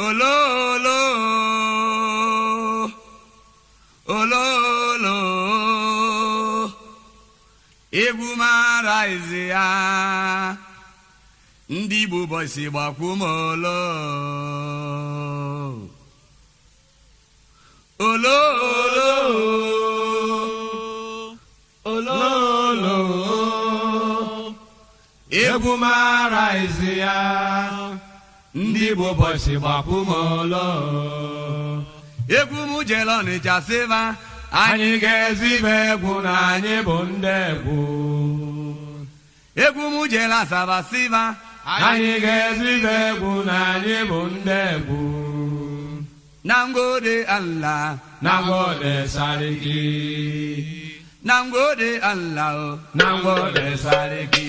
Ololo, ololo, egwu mara ezi ya, ndị Igbo bọsị gbakwu m olo. Ololo, ololo, egwu mara ezi ya. Ndị Igbo bọsị gbapụ m olo. Egwu m jere Ọnịcha sịba anyị ga-ezibe egwu na anyị bụ ndị egwu. Egwu m jere Asaba sịba anyị ga-ezibe egwu na anyị bụ ndị egwu. Na ngode Allah, na ngode Sariki, na ngode Allah, na ngode Sariki.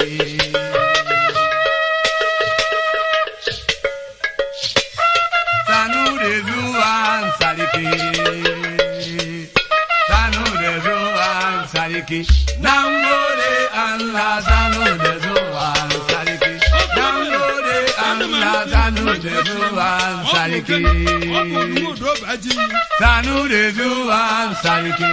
Sanu de zuwan Sariki, Sanu de zuwan Sariki, Nangode Allah, Sanu de zuwan Sariki, Nangode Allah, Sanu de zuwan Sariki, Sanu de zuwan Sariki,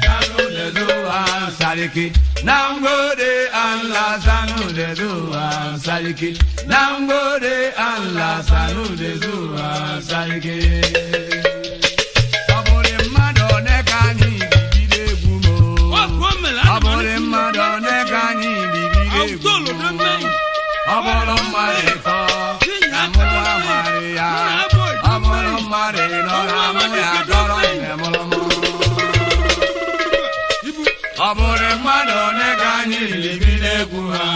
Sanu de zuwan Sariki, Nangode Allah, Sanu de zuwan Sariki, Nangode Allah, Sanu de zuwan Sariki. Ọ bụrụ mmadụ one ka anyị bibiri egwu m o. Ọ bụrụ mmadụ one ka anyị bibiri egwu m o. Ọ bụrụ mmadụ ịtọ na mụ amarị ya. Ọ bụrụ mmadụ ịnọ na mụ ya dọrọ nne mụrụ mụ. Ọ bụrụ mmadụ one ka anyị bibiri egwu ha.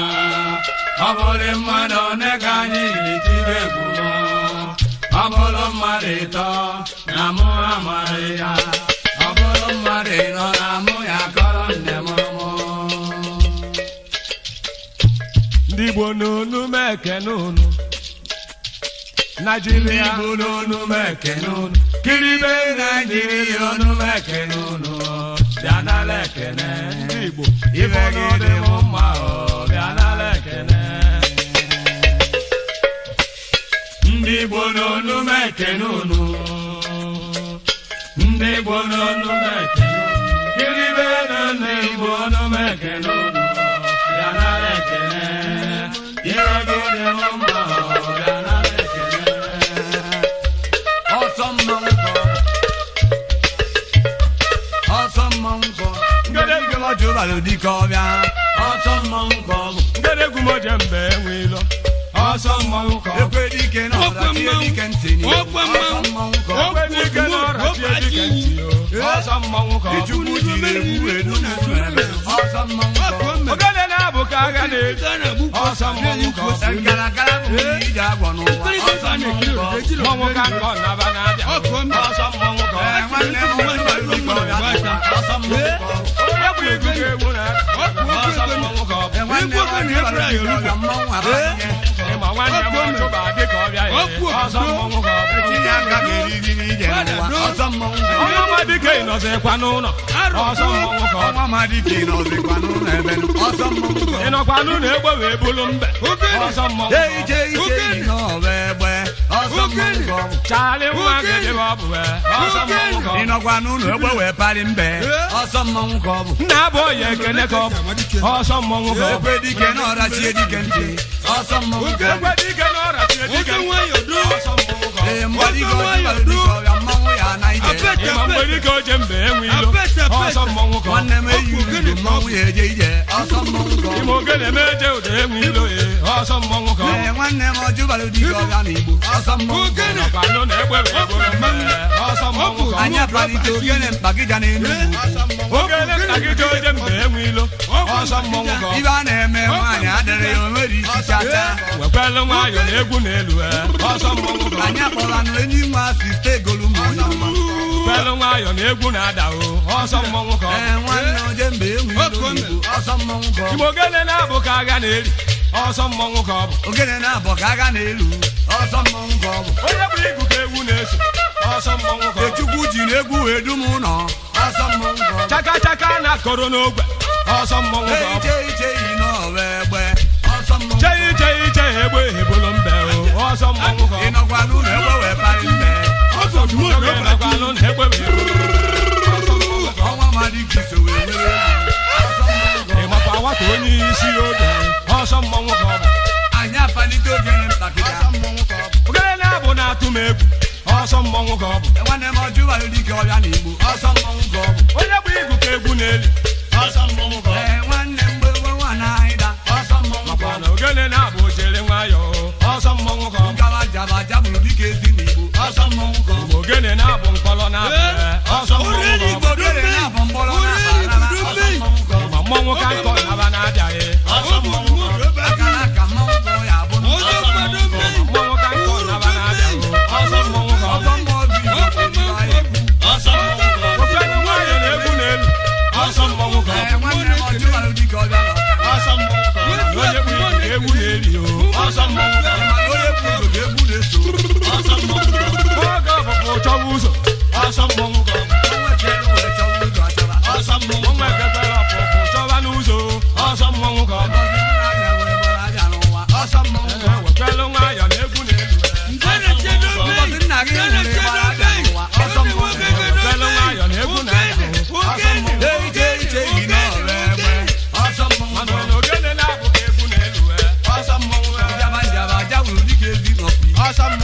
Ọ bụrụ mmadụ one ka anyị litiri egwu ha. Ọ bụrụ mmadụ ịtọ na mụ amarị ya. Ọ bụrụ mmadụ ịnọ na mụ ya kọrọ nne mụrụ mụ. Ndị Igbo n'onu m ekene unu. Naijiria Ndị Igbo n'onu m ekene unu. Kiribe Naijiria onu m ekene unu. Bịa nala ekene. Ndị Igbo Ife gị dị m mma o, bịa nala ekene. Ndị Igbo n'onu m ekene unu. Ndị Igbo n'onu m ekene unu. Kiribe na ndị Igbo onu m ekene unu. Bịa nala ekene. Ife gị dị m mma o, bịa nala ekene. Ọsọ mmanwụ kọ. Ọsọ mmanwụ kọ. Ngede Ngede ọjụbalụ dike ọbịa. Ọsọ mmanwụ kọ. ngede egwu m oje mbe enwe ilo. Ọsọ mmọnwụ kọ. Ekwe dike na ọra tie dike ntị n'ihu. Ọsọ mmanwụ kọ. Ekwe dike n'ọra tie dike ntị o. Ọsọ mmọnwụ kọ. Echukwu jiri egwu edu eme. Ọsọ mmanwụ kọ. Ogene na-abụ ka agha na-eji. Ọsọ mmọnwụ kọ. Nkalakala bụ ije agwọ n'ụwa. Ọsọ mmanwụ kọ. Mmọnwụ ka nkọ naba na-abịa. Ọsọ mmọnwụ kọ. Ee, nwanne m ọjụbalụ dike ọbịa n'ụwa. Ọsọ mmanwụ kọ. Onye bụ ikuku egwu na-abịa. Ọsọ mmọnwụ kọ. Ee, nwanne m ọjụbalụ dike ọbịa mmanwụ abanye. Ịma nwanne m ọchụba dịka ọbịa ya. Ọsọ mmọnwụ kọ. Etinye aka ga-eriri n'ije n'ụwa. Ọsọ mmanwụ kọ. Ọnwa ma dike ịnọzikwa n'ụlọ. Ọsọ mmọnwụ kọ. Ọnwa ma dike nọzikwa n'ụlọ ebe. Ọsọ mmanwụ kọ. Ịnọkwa n'ụlọ egbe wee bulu mbe. Ọsọ mmọnwụ kọ. Eiche iche yi n'ọba egbe. Ọsọ mmanwụ kọ. Chaali nwa gidi ma ọ bụ e. Ọsọ mmọnwụ kọ. Ịnọkwa n'ụlọ egbe wee parị mbe. Ọsọ mmanwụ kọ bụ. Nna abụ ọya ekene ka ọ bụ. Ọsọ mmọnwụ kọ. Ekwe dike n'ọra tie dike ntị. Ọsọ mmanwụ kọ. Ekwe dike n'ọra tie dike ntị. Ọsọ mmọnwụ kọ. Ee, mgbadike ọjụbalụ dike ọbịa mmanwụ ya na ije. Ịma mgbe dike oje mbe enwe ilo. Ọsọ mmọnwụ kọ. Nwanne m eyi uru mmanwụ ya eje ije. Ọsọ mmanwụ kọ. Ịma ogene m eje ụda enwe ilo e. Ọsọ mmọnwụ kọ. Ee, nwanne m ọjụbalụ dike ọbịa n'Igbo. Ọsọ mmanwụ kọ. Ịnọkwa n'ụlọ egbe wee bulu mbe. Ọsọ mmọnwụ kọ. Anyị apalite ogene mkpagịja n'Enugwu. Ogene mkpagide oje mbe enwe ilo. Ọsọ mmọnwụ kọ. Ibe a na-eme nwaanyị adịrị ya o nwere isi chacha. Wekwelu nwayọ na egwu na-elu e. Ọsọ mmọnwụ kọ. Anyị akpọlanụ enyi nwa siste egolu ma onye ọma. Wekwelu nwayọ na egwu na-ada o. Ọsọ mmọnwụ kọ. Ee, nwanne oje mbe enwe ilo n'Igbo. Ọsọ mmanwụ kọ. Igbo ogene na-abụ ka agha na-eri. Ọsọ mmọnwụ ka ọ bụ. Ogene na-abọ ka agha na-elu. Ọsọ mmanwụ ka ọ bụ. Onye bụ igu ka egwu na-eso. Ọsọ mmọnwụ ka ọ bụ. Echukwu jiri egwu wee dum ụlọ. Ọsọ mmanwụ ka ọ bụ. Chaka chaka na koro n'ogwe. Ọsọ mmọnwụ ka ọ bụ. Eiche iche yi n'ọwa egbe. Ọsọ mmọnwụ. Chei chei chei egbe ebolo mbe o. Ọsọ mmọnwụ. m egwu ọsọ mmọnwụ ka ọ bụ. Nwanne m ọjụbalụ dike ọbịa n'Igbo ọsọ mmọnwụ ka ọ bụ. Onye bụ igu ka egwu na-eli ọsọ mmọnwụ ka ọ bụ. Ee, nwanne m gbegbe nwa na-ahịda ọsọ mmọnwụ ka ọ Makwa na ogene na-abụ ochere nwayọọ ọsọ mmọnwụ ka ọ bụ. bụ. Nkaba jaba jabụrụ dike ezi n'Igbo ọsọ mmọnwụ ka ọ bụ. Ogene na-abụ mkpọrọ na-abụ ọsọ mmọnwụ ka ọ bụ. Ogene na-abụ mkpọrọ na-abụ ọsọ mmọnwụ ka ọ bụ. Ma mmọnwụ ka nkọ naba na-abịaghị ọsọ mmọnwụ ka ọ bụ. Akara aka mmọnwụ ka ọ ya abụ. Mmọnwụ ka nkọ naba na-abịaghị ọsọ mmọnwụ ka ọ Ọsọ bụ. mmọnwụ bụ Igbo ejiri anyị egwu. Okwenu nwayọọ na egwu na-elu ọsọ mmọnwụ ka ọ Ee, bụ. nwanne m ọjụbalụ dike ọbịa n'ọka. Ọsọ mmọnwụ ka ọ bụ. Onye bụ igu ka egwu na-eli o ọsọ mmọnwụ ka ọ bụ. Mana onye bụ ụzọ ka egwu na-eso. Ọsọ mmọnwụ ka ọ bụ. Oge ọpụpụ chọwa ụzọ ọsọ mmọnwụ ka ọ bụ. Onwe ka elu wee chọwa ụzọ achọba. Ọsọ mmọnwụ nwa ekekwere ọpụpụ chọwa n'ụzọ ọsọ mmọnwụ ka ọ bụ. Ngọzi mụ na abịa wee gbara abịa n'ụwa. Ọsọ mmọnwụ ka ọ bụ. Wekwelu nwayọọ na egwu na-elu. Ngọzi nna gị were gbara abịa n'ụwa. Ọsọ mmọnwụ ka ọ bụ. Wekwelu nwayọọ na egwu na-ada. Ọsọ mmọnwụ. Eije ije yi n'ọrụ egbe. Ọsọ mmọnwụ ka Mana ọ bụ. na ogene na-abụ ka egwu na-elu. Ọsọ mmọnwụ. Njaba njaba jawuru dike ezi n'ọpụ. Ọsọ mmọnwụ.